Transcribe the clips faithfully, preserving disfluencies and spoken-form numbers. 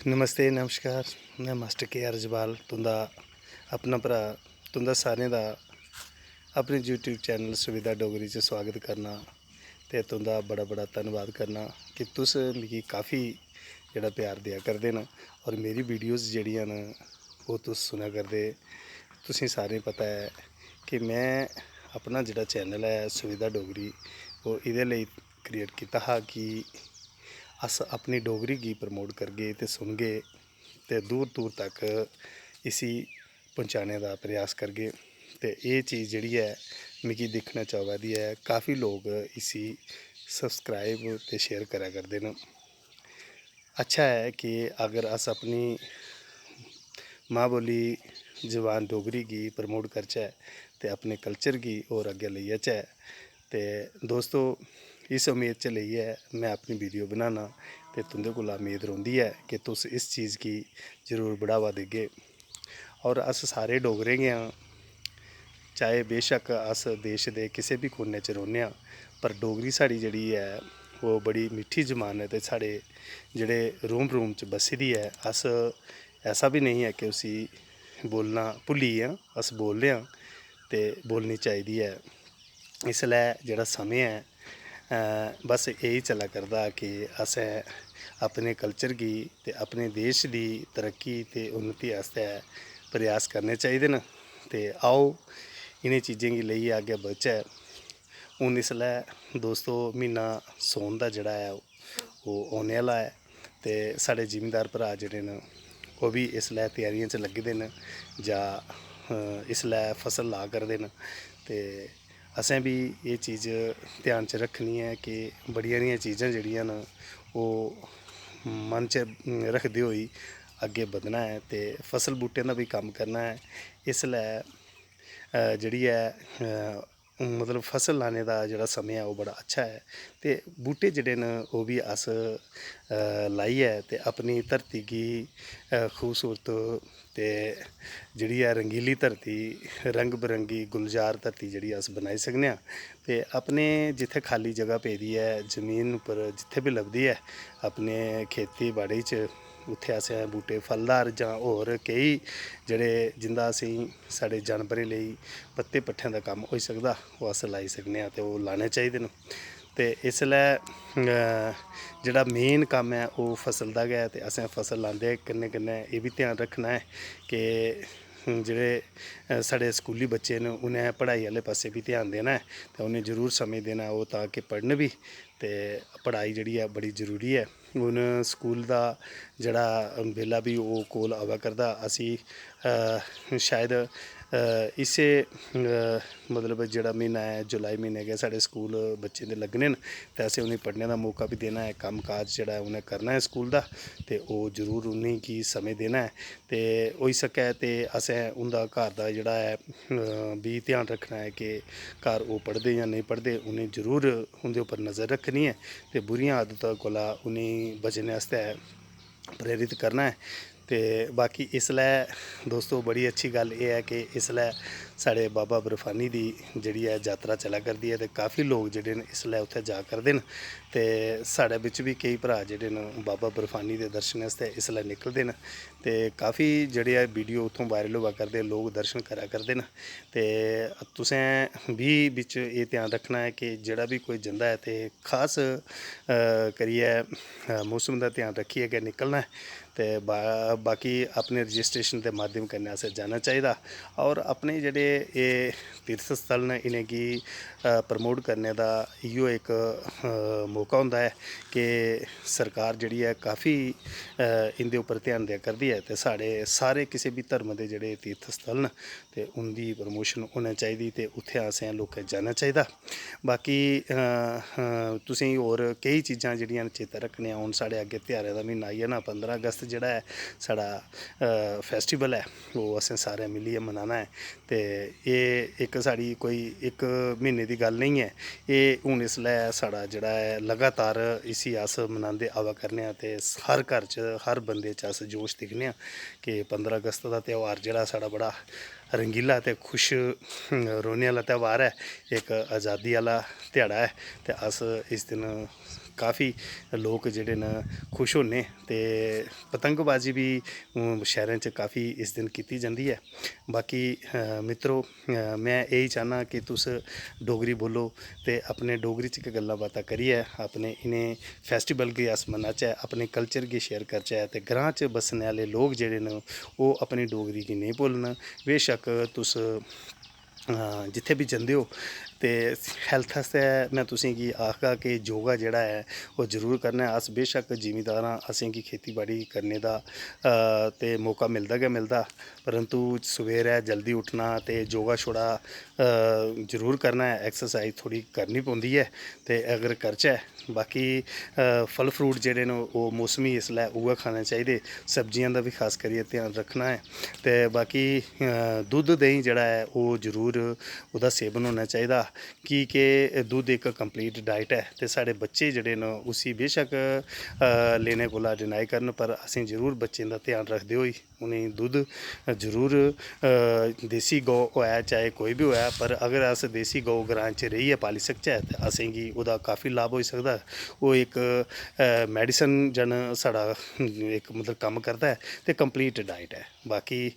नमस्ते, नमस्कार। में मास्टर के आर जबाल, तुं'दा अपना भ्राऽ, तुं'दा सारें दा अपने YouTube चैनल सुविधा डोगरी च सुआगत करना ते तुं'दा बड़ा बड़ा धन्नबाद करना कि तुस मिगी काफ़ी जेह्ड़ा प्यार देआ करदे न और मेरी वीडियोज़ जेह्ड़ियां न ओह् तुस सुना करदे। तुसें सारें पता ऐ कि में अपना जेह्ड़ा चैनल ऐ सुविधा डोगरी, ओह् एह्दे लेई क्रिएट कीता हा कि अस अपनी डोगरी गी प्रमोट करगे ते सुनगे ते दूर दूर तक इसी पहुँचाने दा प्रयास करगे। ते एह् चीज़ जेह्ड़ी ऐ मिगी दिक्खने च आवा दी ऐ, काफ़ी लोक इसी सब्सक्राइब ते शेयर करा करदे न। अच्छा ऐ कि अगर अस अपनी मां बोली जबान डोगरी गी प्रमोट करचै ते अपने कल्चर गी होर अग्गें लेई जाचै। ते दोस्तो, इस उम्मीद च लेइयै में अपनी वीडियो बनाना ते तुं'दे कोला उम्मीद रौंह्दी ऐ कि तुस इस चीज़ गी जरूर बढ़ावा देगे। और अस सारे डोगरे गै आं, चाहे बेशक्क अस देश दे किसे बी कोने च रौह्ने आं, पर डोगरी साढ़ी जेह्ड़ी ऐ ओह् बड़ी मिट्ठी जबान ऐ ते साढ़े जेह्ड़े रोम रोम च बस्सी दी ऐ। अस ऐसा बी नेईं ऐ कि उसी बोलना भुल्ली गे आं, अस बोलने आं ते बोलनी चाहिदी ऐ। इसलै जेह्ड़ा समें ऐ, अ, बस एही चला करदा कि असें अपने कल्चर गी ते अपने देश दी तरक्की ते उन्नति आस्तै प्रयास करने चाहिदे न। ते आओ, इ'नें चीजें गी लेइयै अग्गें बधचै। हून इसलै दोस्तो, म्हीना सौन दा जेह्ड़ा ऐ ओह् औने आह्ला ऐ ते साढ़े जिमींदार भ्राऽ जेह्ड़े न ओह् बी इसलै त्यारियें च लग्गे दे न जां, अ, इसलै फसल ला करदे न। ते असें बी एह् चीज ध्यान च रक्खनी ऐ कि बड़ियां हारियां चीजां जेह्ड़ियां न ओह् मन च रखदे होई अग्गें बधना ऐ ते फसल बूह्टें दा बी कम्म करना ऐ। इसलै, अ, जेह्ड़ी ऐ, अ, मतलब फसल लाने दा जेह्ड़ा समें ऐ ओह् बड़ा अच्छा ऐ ते बूह्टे जेह्ड़े न ओह् बी अस, अ, लाइयै ते अपनी धरती गी, अ, खूबसूरत ते जेह्ड़ी ऐ रंगीली धरती, रंग बरंगी गुलजार धरती जेह्ड़ी अस बनाई सकने आं। ते अपने जित्थै खाल्ली जगह पेदी ऐ जमीन उप्पर, जित्थै बी लभदी ऐ अपने खेती बाड़ी च, उत्थै असें बूह्टे फलदार जां होर केई जेह्ड़े, जिंदा असेंगी साढ़े जानवरें लेई पत्ते पट्ठें दा कम्म होई सकदा, ओह् अस लाई सकने आं ते ओह् लाने चाहिदे न। ते इसलै, अ, जेह्ड़ा मेन कम्म ऐ ओह् फसल दा गै ऐ ते असें फसल लांदे कन्नै कन्नै एह् बी ध्यान रक्खना ऐ कि जेह्ड़े, अ, साढ़े स्कूली बच्चे न उ'नें पढ़ाई आह्ले पास्सै बी ध्यान देना ऐ ते उ'नें जरूर समें देना ऐ ओह् तां कि पढ़न बी। ते पढ़ाई जेह्ड़ी ऐ बड़ी जरूरी ऐ। हून स्कूल दा जेह्ड़ा बेल्ला बी ओह् कोल आवा करदा। असी, अ, शायद, अ, इस्सै, अ, मतलब जेह्ड़ा म्हीना ऐ, जुलाई म्हीने गै साढ़े स्कूल बच्चें दे लग्गने न, ते असें उ'नेंगी पढ़ने दा मौका बी देना ऐ, कम्म काज जेह्ड़ा ऐ उ'नें करना ऐ स्कूल दा, ते ओह् जरूर उ'नेंगी समें देना ऐ। ते होई सकै ते असें उं'दा घर दा जेह्ड़ा ऐ, अ, बी ध्यान रक्खना ऐ कि घर ओह् पढ़दे जां नेईं पढ़दे, उ'नें जरूर उं'दे उप्पर नज़र रक्खनी ऐ ते बुरियां आदतां कोला उ'नेंगी बचने आस्तै प्रेरित करना ऐ। ते बाकी इसलै दोस्तो, बड़ी अच्छी गल्ल एह् ऐ कि इसलै साढ़े बाबा बर्फानी दी जेह्ड़ी ऐ जातरा चला करदी ऐ ते काफ़ी लोक जेह्ड़े न इसलै उत्थै जा करदे न। ते साढ़े बिच्च बी केई भ्राऽ जेह्ड़े न बाबा बर्फानी दे दर्शनें आस्तै इसलै निकलदे न ते काफ़ी जेह्ड़े ऐ वीडियो उत्थूं वायरल होआ करदे, लोक दर्शन करा करदे न। ते तुसें बी बिच्च एह् ध्यान रक्खना ऐ कि जेह्ड़ा बी कोई जंदा ऐ ते खास, अ, करियै, अ, मौसम दा ध्यान रक्खियै गै निकलना ऐ। ते बा-, बाकी अपने रजिस्ट्रेशन दे माध्यम कन्नै असें जाना चाहिदा। और अपने जेह्ड़े एह् तीर्थ स्थल न, इ'नेंगी, अ, प्रमोट करने दा इ'यो इक, अ, मौका होंदा ऐ कि सरकार जेह्ड़ी ऐ काफ़ी, अ, इं'दे उप्पर ध्यान देआ करदी ऐ ते साढ़े सारे किसे बी धर्म दे जेह्ड़े तीर्थ स्थल न ते उं'दी प्रमोशन होना चाहिदी ते उत्थै असें लोकें जाना चाहिदा। बाकी, अ, अ, तुसेंगी होर केई चीजां जेह्ड़ियां न चेता रक्खने आं। हून साढ़े अग्गें तेहारें दा म्हीना आई जाना, पंदरां अगस्त जेह्ड़ा ऐ साढ़ा, अ, फैस्टिवल ऐ, ओह् असें सारें मिलियै मनाना ऐ। ते एह् इक साढ़ी कोई इक म्हीने दी गल्ल नेईं ऐ, एह् हून इसलै साढ़ा जेह्ड़ा ऐ लगातार इसी अस मनांदे आवा करने आं ते हर घर च, हर बंदे च अस जोश दिक्खने आं कि पंदरां अगस्त दा त्यहार जेह्ड़ा साढ़ा बड़ा रंगीला ते खुश रौह्ने आह्ला त्यहार ऐ, इक अजादी आह्ला ध्याड़ा ऐ ते अस इस दिन काफ़ी लोक जेह्ड़े न खुश होने। ते पतंगबाजी बी, अम, शैह्रें च काफ़ी इस दिन कीती जंदी ऐ। बाकी, अ, मित्रो, अ, में एही चाह्न्नां कि तुस डोगरी बोलो ते अपने डोगरी च गै गल्लां बातां करियै अपने इ'नें festival गी अस मनाचै, अपने culture गी share करचै ते ग्रांऽ च बस्सने आह्ले लोक जेह्ड़े न, ओह् अपनी डोगरी गी नेईं भुल्लन। बेशक्क तुस, अ, जित्थै बी जंदे ओ ते health आस्तै में तुसें गी आखगा कि योगा जेह्ड़ा ऐ, ओह् जरूर करना ऐ। अस बेशक्क जिमींदार आं, असेंगी खेती बाड़ी करने दा, अ, ते मौका मिलदा गै मिलदा, परंतु सवेरै जल्दी उट्ठना ते योगा शोगा, अ, जरूर करना ऐ, exercise थोह्ड़ी करनी पौंदी ऐ। ते अगर करचै, बाकी, अ, फल fruit जेह्ड़े न, ओह् मौसमी इसलै उ'ऐ खाने चाहिदे। सब्जियां दा बी खास करियै ध्यान रक्खना ऐ। ते बाकी, अ, दुद्ध देहीं जेह्ड़ा ऐ, ओह् जरूर ओह्दा सेवन होना चाहिदा, की के दुद्ध इक complete diet ऐ। ते साढ़े बच्चे जेह्ड़े न, उसी बेशक्क, अ, लेने कोला deny करन, पर असें जरूर बच्चें दा ध्यान रखदे होई उ'नेंगी दुद्ध जरूर, अ, देसी गौ होऐ चाहे कोई बी होऐ, पर अगर अस देसी गौ ग्रांऽ च रेहियै पाली सकचै ते असेंगी ओह्दा काफी लाभ होई सकदा। ओह् इक, अ, medicine जन साढ़ा इक मतलब कम्म करदा ऐ ते complete diet ऐ। बाकी, अ,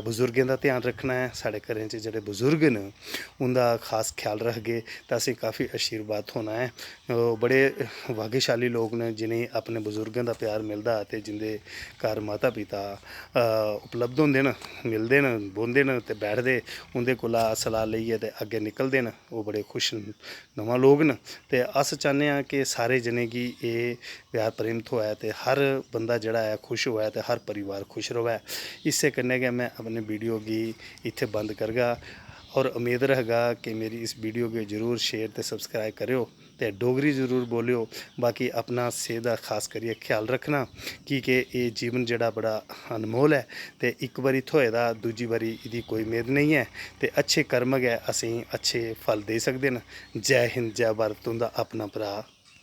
बजुर्गें दा ध्यान रक्खना ऐ। साढ़े घरें च जेह्ड़े बजुर्ग न, उं'दा खास ख्याल रखगे ते असेंगी काफी आशीर्वाद थ्होना ऐ। ओह् बड़े भाग्यशाली लोक न जि'नेंगी अपने बजुर्गें दा प्यार मिलदा ते जिं'दे घर माता पिता, अ, उपलब्ध होंदे न, मिलदे न, बौंह्दे न ते बैठदे, उं'दे कोला सलाह् लेइयै ते अग्गें निकलदे न। ओह् बड़े खुश न, नमां लोक न। ते अस चाह्न्ने आं कि सारे जनें गी एह् प्यार प्रेम थ्होऐ ते हर बंदा जेह्ड़ा ऐ खुश होऐ ते हर परिवार खुश र'वै। इस्सै कन्नै गै में अपने video गी इत्थै बंद करगा और उम्मीद रखगा कि मेरी इस video गी जरूर share ते subscribe करेओ। ते डोगरी जरूर बोलेओ। बाकी अपना सेह्त दा खास करियै ख्याल रक्खना, की के एह् जीवन जेह्ड़ा बड़ा अनमोल ऐ ते इक बारी थ्होए दा, दूजी बारी एह्दी कोई मेद नेईं ऐ। ते अच्छे कर्म गै असेंगी अच्छे फल देई सकदे न। जै हिंद, जै भारत, तुं'दा अपना भ्राऽ